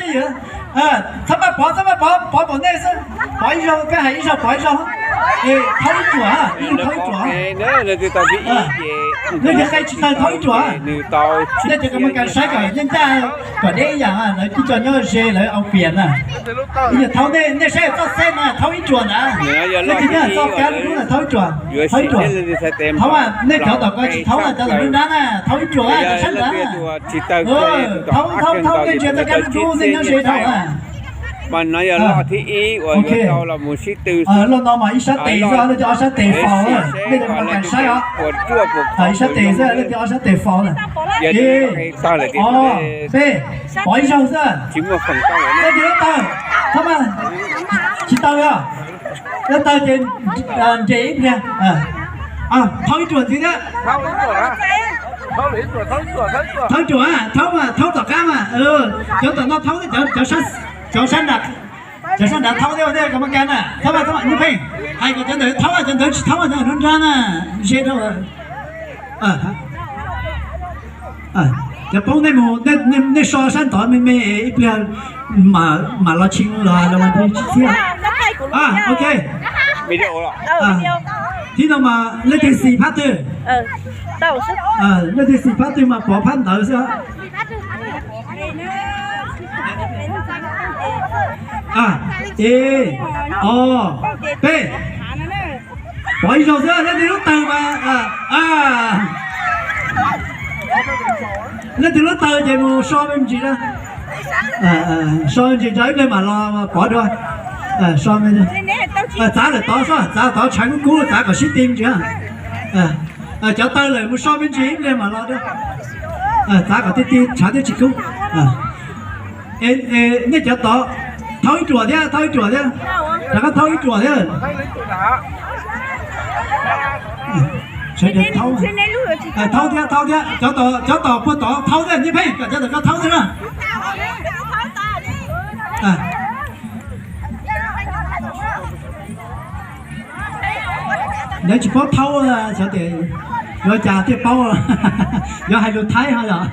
Txhob maj pov, txhob maj pov, pov npaum nej xwb. Pov ib zaug, peb hais ib zaug pov ib zaug. Es thaub ib ruam, ib thaub ib ruam. Nej tsis tau thaub ib ruam. Nej cov kws mus kas saib kom yeej ncaj, kom deb ib yam, lawv kuj tso nyob ze lawv au pias na. Ib yam thaub nej, nej saib txoj xeeb na, thaub ib ruam ntag. Nej tsis nyob txoj kab dub dub na, thaub ib ruam, thaub ib ruam. Thaub, nej cov tom ko tsis thaub na, cov tom nruab nrab na, thaub ib ruam, cov sab nrad. Thaub, thaub, thaub, nej ntsia txoj kab dub dub, nej nyob ze thaub na. Loj no mas ib sab tes xwb, leej twg ob sab tes faus, leej twg mus kas saib os. Ib sab tes xwb, leej twg ob sab tes faus na. Ib, ob, peb, pov ib zaug xwb. Leej twg lub tawg, thaub mas, tsis tau os. Lub tawg ces nres ib pliag. Thaub ib ruam ntxiv thiab. Thaub ruam, thaub mas, thaub tom qab mas. Cov tom no thaub, cov sab nrad, cov sab nrad thaub thiab, nej kom maj kas na. Thaub, thaub, nej pheej hais kom cov ntawd thaub, cov ntawd tsis thaub, cov nruab nrab na, ze rau. Cov poob nej mus, nej so sab ntawd me me ib pliag mam los tshee los mas tsis txhiab. Ok. Thib no mas leej twg xis phab twg? Leej twg xis phab twg mas pov phab ntawd xwb. Ib, ob, peb. Pov ib zaug xwb, leej twg lub tawg mas, leej twg lub tawg ces mus so me ntsis na. So me ntsis rau ib pliag mam los pov dua. Txav lawm tod, txav tod tshav kub kub, txav kom sib ti me ntsis. Cov tawg lawm mus so me ntsis ib pliag mam los dua. Txav kom ti ti tshav thiab tsis kub. Nej cov tod, thaub ib ruam thiab, thaub ib ruam thiab. Rov qab thaub ib ruam thiab. Sawv daws thaub, thaub thiab, thaub thiab. Cov tom puag tod thaub thiab, nej pheej kom cov tom ko thaub thiab na. Lawv tsis paub thaub, xyov tias yuav cas thiaj paub, yuav hais lus Thaib ho yom.